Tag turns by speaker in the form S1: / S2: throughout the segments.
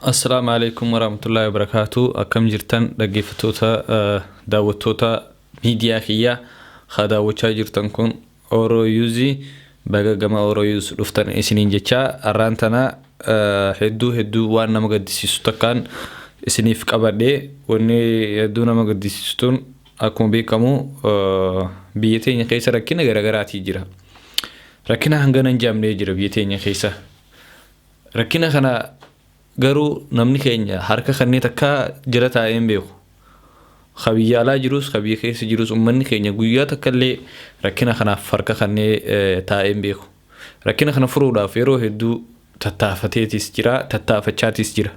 S1: Assalaamu alaikum warahmatullahi wabarakatuh. Akkam jirtan dhaggeeffattoota, daawwattoota miidiyaa kiyyaa haa daawwachaa jirtan kun Oro Yuuzii, baga gama Oro Yuuz dhuftan isiniin jechaa, har'aan tana hedduu hedduu waan nama gaddisiisu takkaan isiniif qabadhe. Wanni hedduu nama gaddisiisu tun, akkuma beekamu biyya teenya keessa rakkina garaagaraatii jira. Rakkina hangana hin jedhamnee jira biyya teenya keessa. Rakkina kana garuu namni keenya harka kannee takka jala taa'ee hin beeku. Ka biyya alaa jirus, ka biyya keessa jirus, uummanni keenya guyyaa takka illee rakkina kanaaf harka kannee taa'ee hin beeku. Rakkina kana furuudhaaf yeroo hedduu tattaafateetis jira, tattaafachaatis jira.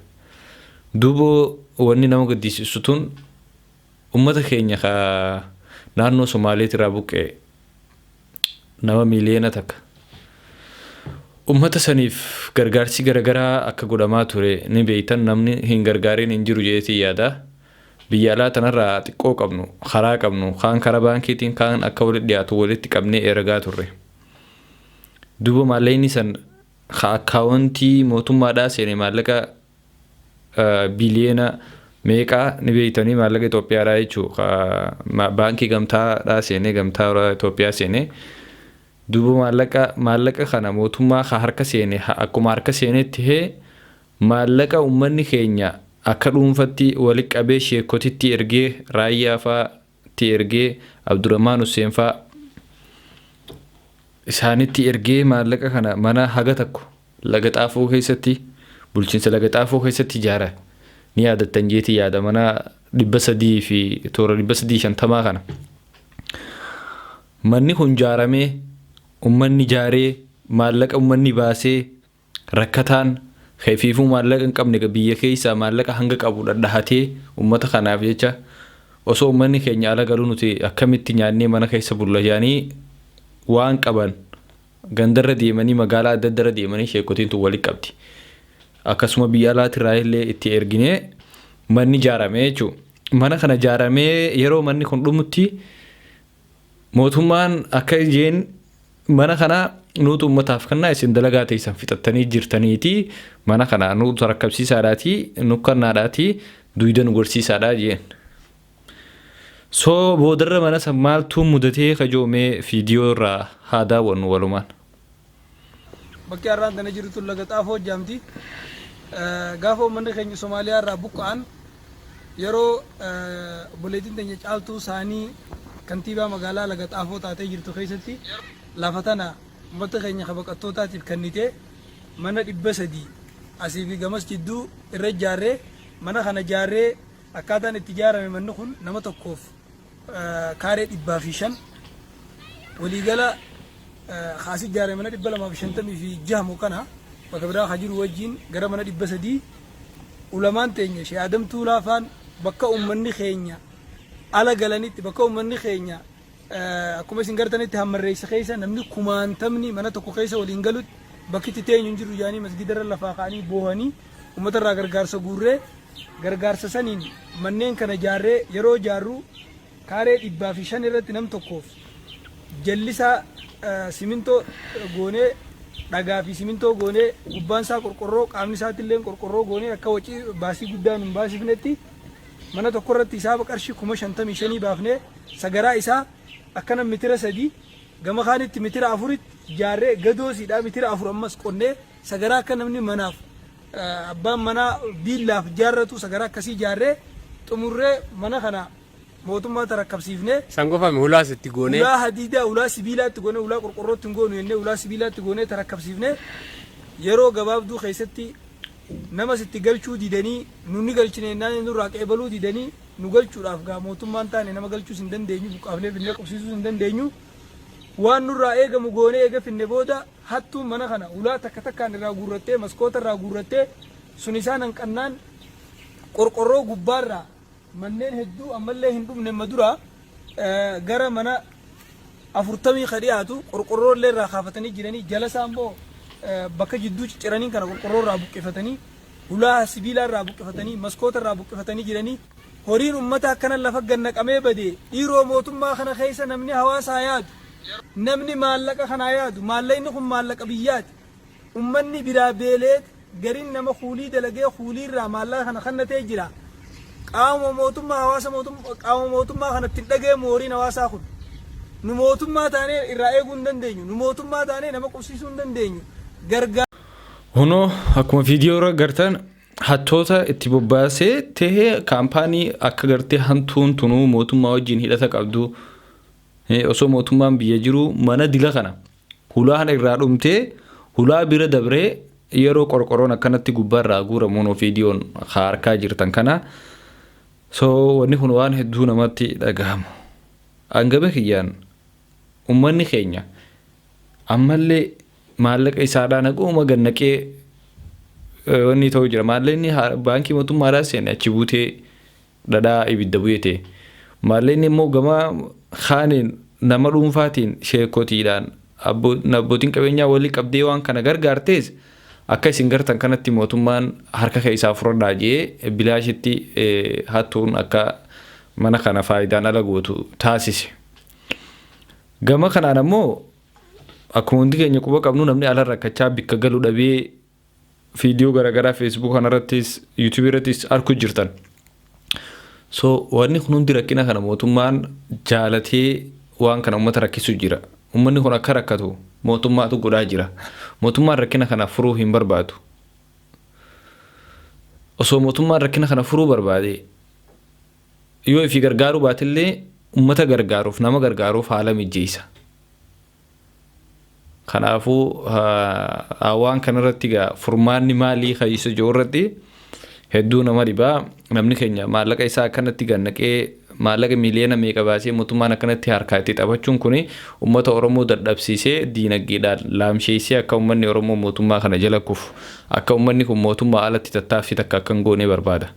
S1: Duuba wanni nama gaddisiisu tun, uummata keenya ka naannoo Somaaleetirraa buqqee nama 1 miiliyoona. Uummata saniif gargaarsi garaagaraa akka godhamaa ture ni beektan, namni hin gargaarin hin jiru jedheetii yaada. Biyya alaa tanarraa xiqqoo qabnu, karaa qabnu, kaan karaa baankiitiin, kaan akka walitti dhiyaatu walitti qabnee ergaa turre. Duuba maallaqni san ka akkaawuntii mootummaadhaa seene maallaqa biliyeena meeqaa ni beektanii, maallaqa Itoophiyaadhaa jechuudha. Baankii gamtaadhaa seenee, gamtaa Itoophiyaa seenee. Duuba maallaqa kana mootummaa ka harka seene, akkuma harka seenetti hee, maallaqa uummanni keenya akka dhuunfatti walitti qabee sheekotitti ergee, Raayyaa fa'aatti ergee, Abdurrahmaan Hussein fa'a isaanitti ergee, maallaqa kana mana haga tokko Laga Xaafoo keessatti, bulchiinsa Laga Xaafoo keessatti ijaara. Ni yaadattan jeetii yaada, mana 300 fi toora 350 kana. Manni kun ijaaramee, uummanni ijaaree, maallaqa uummanni baasee, rakkataan keefiifuu maallaqa hin qabne biyya keessaa maallaqa hanga qabu dhadhahatee uummata kanaaf jecha, osoo uummanni keenya ala galuu nuti akkamitti nyaannee mana keessa bulla jedhanii, waan qaban gandarra deemanii, magaalaa adda addarra deemanii sheekotiin tun walitti qabdi. Akkasuma biyya alaatirraa illee itti erginee manni ijaaramee jechuudha. Mana kana ijaaramee yeroo manni kun dhumutti, mootummaan akka ijeen mana kana nuutu uummataaf kennaa, isin dalagaa teessan fixattanii jirtaniiti, mana kana nuutu rakkabsiisaadhaati, nu kennaadhaati, duyda nu gorsiisaadhaa jeen. So boodarra mana san maaltu mudatee kajoomee viidiyoo irraa haa daawwannu walumaan.
S2: Bakki har'aan tana jirtu tun Laga Xaafoo jaamti. Gaafa uummanni keenya Somaaliyaa irraa buqqa'an, yeroo obboleettiin teenya Caaltuu Saanii kantiibaa magaalaa Laga Xaafoo taatee jirtu keessatti, lafa tana uummata keenya ka baqattootaatiif kennitee, mana 300 asii fi gamas jidduu irra ijaarree, mana kana ijaarree, akkaataan itti ijaarame manni kun nama tokkoof kaaree 105, waliigala kaasi ijaarame mana 256 moo kana bakka biraa ka jiru wajjin gara mana 300. Ulamaan teenya Shee Adam Tuulaa faan bakka uummanni keenya ala galanitti, bakka uummanni keenya akkuma isin gartanitti hammarreessa keessa namni kumaantamni mana tokko keessa waliin galutti, bakki itti teenyu hin jiru jedhanii masgidarra lafaa ka'anii boohanii, uummata irraa gargaarsa guurree, gargaarsa saniin manneen kana ijaarree, yeroo ijaarru kaaree 105 irratti nam tokkoof jallisaa simintoo goonee, dhagaa fi simintoo goonee, gubbaan isaa qorqorroo, qaamni isaatti illee qorqorroo goonee, akka wacii baasii guddaa nun baasifnetti mana tokko irratti hisaaba qarshii 55,000 baafnee, sagaraa isaa akkana mitira 3, gama kaanitti mitira 4tti ijaarree, gadoosiidhaa mitira 4 ammas qonnee, sagaraa akka namni manaaf abbaan manaa biillaaf ijaarratu sagaraa akkasii ijaarree xumurree, mana kana mootummaa tarakkabsiifnee.
S3: San qofame, hulaas itti goonee.
S2: Ulaa hadiidaa, ulaa sibiilaatti goonee, ulaa qorqorrootti hin goonu jennee ulaa sibiilaatti goonee tarakkabsiifnee, yeroo gabaabduu keessatti namas itti galchuu didanii, nu ni galchine jennaan nurraa qeebaluu didanii, nu galchuudhaaf gaa mootummaan taane nama galchuus hin dandeenyu, buqqaafnee finnee qubsiisuus hin dandeenyu. Waan nurraa eegamu goonee eega finne booda, hattuun mana kana ulaa takka takkaan irraa guurrattee, maskoota irraa guurrattee, sun isaan hanqannaan qorqorroo gubbaarraa manneen hedduu ammallee hin dhumne, amma dura gara mana 40 ka dhiyaatu qorqorroo illee irraa kaafatanii jiranii, jala isaa immoo bakka jidduu cicciranii kana qorqorroo irraa buqqifatanii, ulaa sibiilaa irraa buqqifatanii, maskoota irraa buqqifatanii jiranii. Horiin ummata akkana lafa gannaqamee bade. Dhiiroo, mootummaa kana keessa namni hawaasaa yaadu, namni maallaqa kanaa yaadu, maallaqni kun maallaqa biyyaati. Ummanni biraa beeleet Gariin nama kuulii dalagee kuulii irraa maallaqa kana kannatee jira. Qaama mootummaa hawaasa mootummaa qaama mootummaa kanatti hin dhaga'amu horiin hawaasaa kun. Nu mootummaa taanee irraa eeguu hin dandeenyu. Nu mootummaa taanee nama qubsiisuu hin dandeenyu. Gargaar.
S1: Hunoo akkuma viidiyoo irra gartan hattoota itti bobbaasee tahee kaampaanii akka gartee hantuun tunuu mootummaa wajjin hidhata qabdu osoo mootummaan biyya jiru mana dila kana hulaa kana irraa dhumtee hulaa bira dabree yeroo qorqoroon akkanatti gubbaarraa guuramu hunoo viidiyoon harkaa jirtan kana. So wanni kun waan hedduu namatti dhagahamu. Hangama kiyyaan ummanni keenya ammallee maallaqa isaadhaan haquma gannaqee wanni ta'u jira. Maallaqni baankii mootummaadhaa seene achi buutee dhadhaa ibidda bu'ee. Maallaqni immoo gama kaaniin nama dhuunfaatiin sheekotiidhaan abbootiin qabeenyaa walii qabdee waan kana gargaartees akka isin gartan kanatti mootummaan harka keessaa fudhadhaa jee bilaashitti hattuun akka mana kana faayidaan ala gootu taasise. Gama kanaan ammoo akkuma hundi keenya quba qabnu namni ala rakkachaa bikka galu dhabee viidiyoo garaagaraa Facebook kanarrattis YouTube irrattis arguu jirtan. So wanni kun hundi rakkina kana mootummaan jaalatee waan kana uummata rakkisu jira. Uummanni kun akka rakkatu mootummaatu godhaa jira. Mootummaan rakkina kana furuu hin barbaadu. Osoo mootummaan rakkina kana furuu barbaade yoo ifii gargaaruu baatillee uummata gargaaruuf nama gargaaruuf haala mijeessa. Kanaafuu waan kanarratti egaa furmaanni maalii kayyisa jiru irratti hedduu nama dhibaa. Namni keenya maallaqa isaa akkanatti gannaqee maallaqa miiliyoona meeqa baasee mootummaan akkanatti harkaa itti taphachuun kuni uummata Oromoo dadhabsiisee diinagdeedhaan laamsheessee akka uummanni Oromoo mootummaa kana jala kufu akka uummanni kun mootummaa alatti tattaaffii takka akka hin goone barbaada.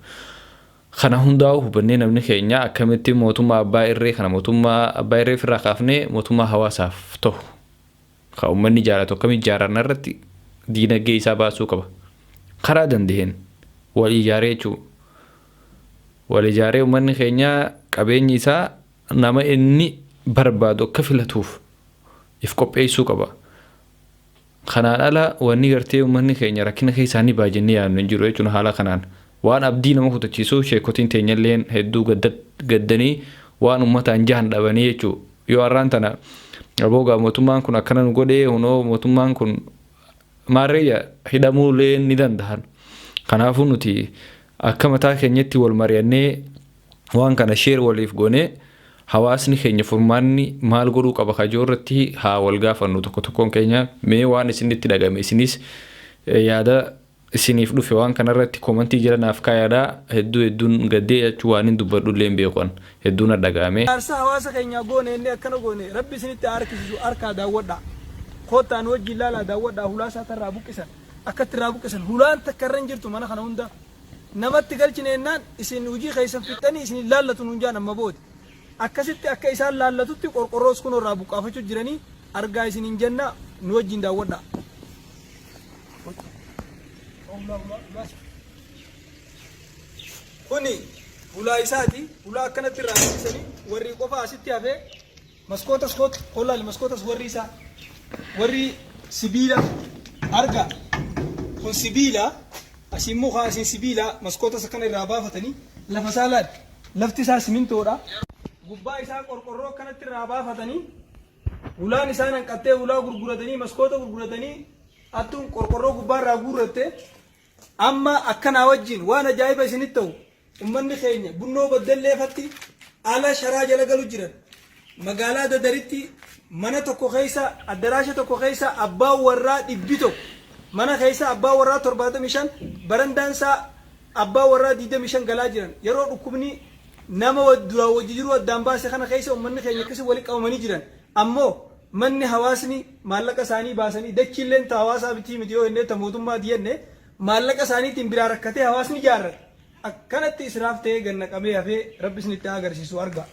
S1: Kana hundaa'u hubannee namni keenya akkamitti mootummaa abbaa irree kana mootummaa abbaa irree ofirraa kaafnee mootummaa hawaasaaf ta'u kan uummanni jaalatu akkamitti ijaaranna irratti diinagdee isaa baasuu qaba. Karaa danda'een wal ijaaree jechuudha. Wal ijaaree uummanni keenya qabeenyi isaa nama inni barbaadu akka filatuuf if qopheessuu qaba. Kanaan ala wanni gartee uummanni keenya rakkina keessaa ni baajennee yaadnu hin jiru jechuun haala kanaan waan abdii nama kutachiisu sheekotiin teenyalleen hedduu gaddanii waan uummataan jahan dhabanii jechuudha. Yoo har'aan tana aboogaa mootummaan kun akkana nu godhee hunoo mootummaan kun maarreeyya hidhamuulee ni danda'an. Kanaafuu nuti akka mataa keenyatti wal mari'annee waan kana share waliif goonee hawaasni keenya furmaanni maal godhuu qaba kajoo irratti haa wal gaafannu tokko tokkoon keenya mee waan isinitti dhagame isinis yaada isiniif dhufe waan kanarratti komantii jala naaf kaayaadhaa. Hedduu hedduun gaddee jechuu waan hin dubbadhu illee hin beekan hedduun dhaga'ame.
S2: Jaarsa hawaasa keenyaa goone inni akkana goone rabbi isinitti harkisisu harkaa daawwadhaa. Koottaan wajjin ilaalaa daawwadhaa hulaa isaa tarraa buqqisan akkatti irraa buqqisan hulaan takka irra hin jirtu mana kana hunda namatti galchine jennaan isin hojii keessan fixxanii isin laallatu nuun jaan amma boode. Akkasitti akka isaan laallatutti qorqorroos kun irraa buqqaafachuu jiranii argaa isin hin jenna nu wajjin daawwadhaa. Kuni hulaa isaati. Hulaa akkanatti irraa buqqisanii warri qofa asitti hafee maskootas kootu kollaali maskootas warri isaa warri sibiila arga kun sibiila asiin muka asiin sibiila maskootas akkana irraa baafatanii lafa isaa laal lafti isaa simintoodha. Gubbaa isaa qorqorroo akkanatti irraa baafatanii hulaan isaan hanqattee hulaa gurguratanii maskoota gurguratanii attuun qorqorroo gubbaa irraa guurratte amma akkanaa wajjin waan ajaa'iba isinitti ta'u ummanni keenya bunnoo baddalleefatti ala sharaa jala galu jiran magaalaa Dadaritti mana tokko keessa addaraasha tokko keessa abbaan warraa 100 mana keessa abbaan warraa 75 barandaan isaa abbaan warraa 25 galaa jiran yeroo dhukkubni nama duraa wajji jiru addaan baase kana keessa ummanni keenya akkasii walitti qabamanii jiran ammoo manni hawaasni maallaqa isaanii baasanii dachiilleen ta hawaasaa bitii miti yoo jennee ta mootummaati jenne maallaqa isaaniitiin biraa rakkatee hawaasni ijaarrate akkanatti israaf ta'ee gannaqamee hafee rabbi isinitti haa agarsiisu argaa.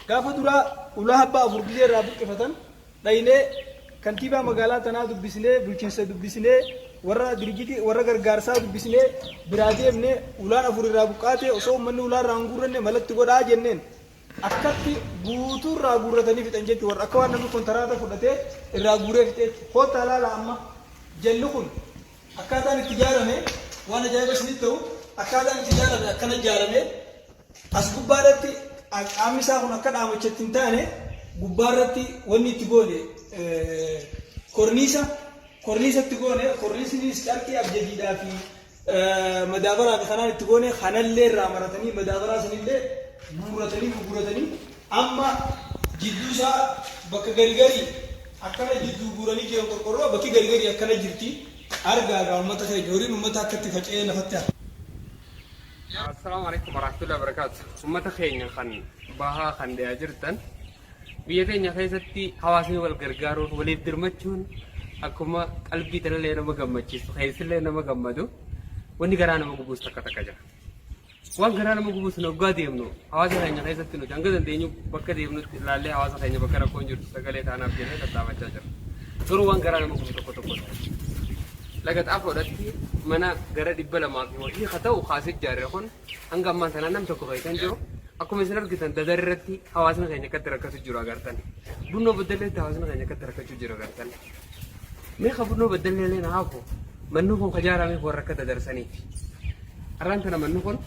S2: Gaafa duraa ulaa abbaa afur gizee irraa buqqifatan dhaynee kantiibaa magaalaa tanaa dubbisnee bulchiinsa dubbisnee warra dirjitii warra gargaarsaa dubbisnee biraa deemnee ulaan afur irraa buqqaatee osoo uummanni ulaa irraa hin guurranne malatti godhaa jenneen. Akkatti guutuu irraa guurratanii fixan jechuudha. Warra akka waan namni kontaraata fudhatee irraa guuree fixeetti. Koottaa laala, amma jalli kun akkaataan itti ijaarame waan ajaa'iba isinitti ta'u. Akkaataan itti ijaarame akkana ijaarame. As gubbaarratti qaamni isaa kun akka dhaamachatti hin taane gubbaarratti wanni itti goone korniisa. Korniisa itti goone, korniisnis carqii abjadiidhaa fi madaabaraa fi kanaan itti goone. Kanallee irraa maratanii, madaabaraa sanillee guurratanii gurguratanii, amma jidduu isaa bakka gari garii akkana jidduu guuranii jiran. Qorqorroo bakki gari garii akkana jirti. Argaa gaa uummata keenya, horiin uummata akkatti faca'ee lafatti hafa.
S3: Assalaamu alaikum warahmatullahi wabarakatuh. Uummata keenya kan bahaa, kan dhiyaa jirtan, biyya keenya keessatti hawaasni wal gargaaruun, waliif dirmachuun akkuma qalbii tanallee nama gammachiisu, keessillee nama gammadu, wanni garaa nama gubuus takka takka jira. Waan garaa nama gubuus nu waggaa deemnu hawaasa keenya keessatti nuti hanga dandeenyu bakka deemnutti ilaallee hawaasa keenya bakka rakkoon jirtu sagalee taanaaf jennee tattaafachaa jirra. Garuu waan garaa nama gubu tokko tokko jira. Laga Xaafoodhatti mana gara 200 fi wahii haa ta'u kaasee ijaarre kun hanga ammaan tanaa nam tokko keessan jiru. Akkuma isin argitan, Dadar irratti hawaasni keenya akkatti rakkatu jiru agartan. Bunnoo Baddalleetti hawaasni keenya akkatti rakkachuu jiru agartan. Meeqa Bunnoo Baddallee illee na hafu, manni kun ijaarameef warra akka dadarsaniif. Har'aan tana manni kun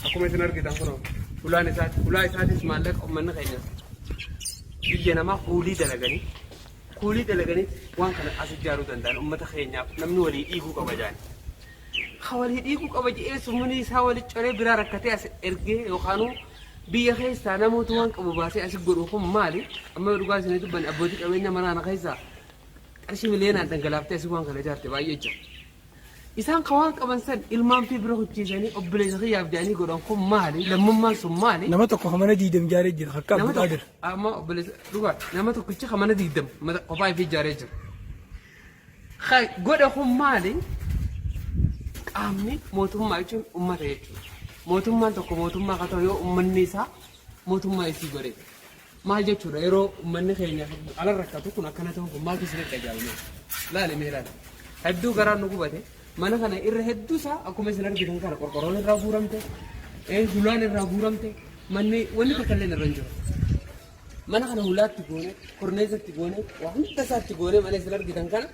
S3: akkuma isin argitan kun hulaan isaati. Hulaa isaatis maallaqa uummanni keenya biyya namaa kuulii dalaganii waan kana as ijaaruu danda'an. Uummata keenyaaf namni walii dhiiguu qaba jaani. Ka walii dhiiguu qaba jedhee sumuni isaa walii coree biraa rakkatee as ergee yookaanuu biyya keessaa namoota waan qabu baasee as godhu kun maali? Amma dhugaa isinii dubbanne, abbootii qabeenya mana kana keessaa qarshii miliyoonaan dhangalaaftee asii waan kana ijaarte baay'ee jira. Isaan ka waan qaban san ilmaan fi bira hucciisanii obboleessa kiyyaaf jedhanii godhan kun maali? Lammummaan sun maali?
S2: Nama tokko ka mana 20 ijaaree jira akka
S3: Nama
S2: Abdulqaadir.
S3: Tokko amma obboleessa dhugaa nama tokkichi ka mana 20 kophaa ifii ijaaree jira. Ka godhe kun maali? Qaamni mootummaa jechuun uummata jechuudha. Mootummaan tokko mootummaa ka ta'u yoo uummanni isaa mootummaa isii godhe. Maal jechuudha, yeroo uummanni keenya ala rakkatu kun akkana ta'u kun maaltu isinitti dhaga'ame? Laali, mee laali. Hedduu garaan nu gubate. Mana kana irra hedduu isaa akkuma isin argitan kana qorqorroon irraa guuramte, hulaan irraa guuramte, manni wanni takka illee irra hin jiru. Mana kana hulaatti goone, korneessatti goone, waa hunda isaatti goone, mana isin argitan kana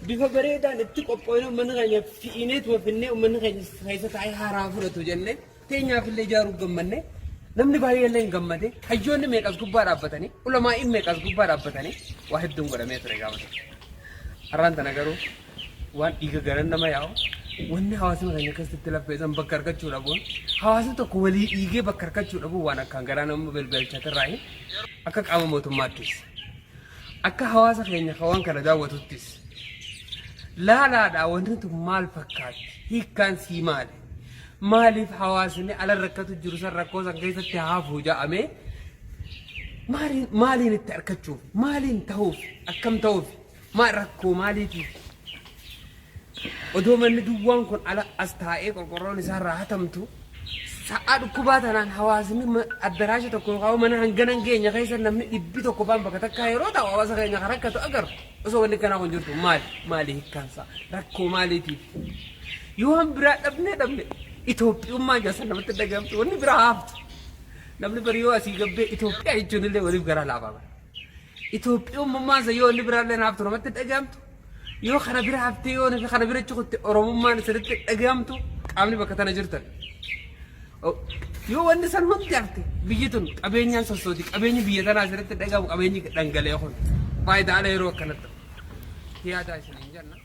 S3: bifa bareedaan itti qophoofne, uummanni keenya fi'ineetuma finnee uummanni keenya keessa taa'ee haaraa fudhatu jennee teenyaaf illee ijaaruu gammanne. Namni baay'ee illee hin gammade. Hayyoonni meeqas gubbaa dhaabbatanii, ulamaa'iin meeqas gubbaa dhaabbatanii, waa hedduun godhamee ture gaafa tokko. Har'aan tana garuu waan dhiiga garan nama yaa'u, wanni hawaasni keenya keessatti laffeessan bakka argachuu dhabuun, hawaasni tokko walii dhiigee bakka argachuu dhabuun waan akkaan garaa nama belbelchatirraa. Akka qaama mootummaattis, akka hawaasa keenya kan waan kana daawwatuttis, laalaadha, wanti tun maal fakkaatti? Hiikkaan sii maali? Maaliif hawaasni ala rakkatu jiru san rakkoo san keessatti haafuu ja'amee maaliin maaliin itti argachuuf, maaliin ta'uuf, akkam ta'uuf, maal rakkoo maaliitiif? Odoo manni duwwaan kun ala as taa'ee qorqorroon isaarraa hatamtu, sa'aa dhukkubaa tanaan hawaasni addaraasha tokko yookaan mana hangana hin geenye keessa namni 100 faan bakka takkaa yeroo ta'u hawaasa keenya kan rakkatu agarru, osoo wanni kanaa kun jirtu maali maali hiikkaansaa? Rakkoo maaliitiif? Yoo waan biraa dhabne dhabne, Itoophiyummaa jasa namatti dhagahamtu, wanni biraa haftu. Namni bari yoo asii gabbee Itoophiyaa jechuun illee waliif garaa laafaa bara. Itoophiyummaan isa yoo inni biraallee haftu namatti dhagahamtu, yoo kana bira haftee, yoo kana bira cukutte Oromummaan isinitti dhagahamtu, qaamni bakka tana jirtan. Yoo wanni san hundi hafte, biyyi tun qabeenyaan sossooti, qabeenyi biyya tanaa isinitti dhagahamu, qabeenyi dhangala'e kun faayidaa ala yeroo akkanatti yaadaa isiniin jenna.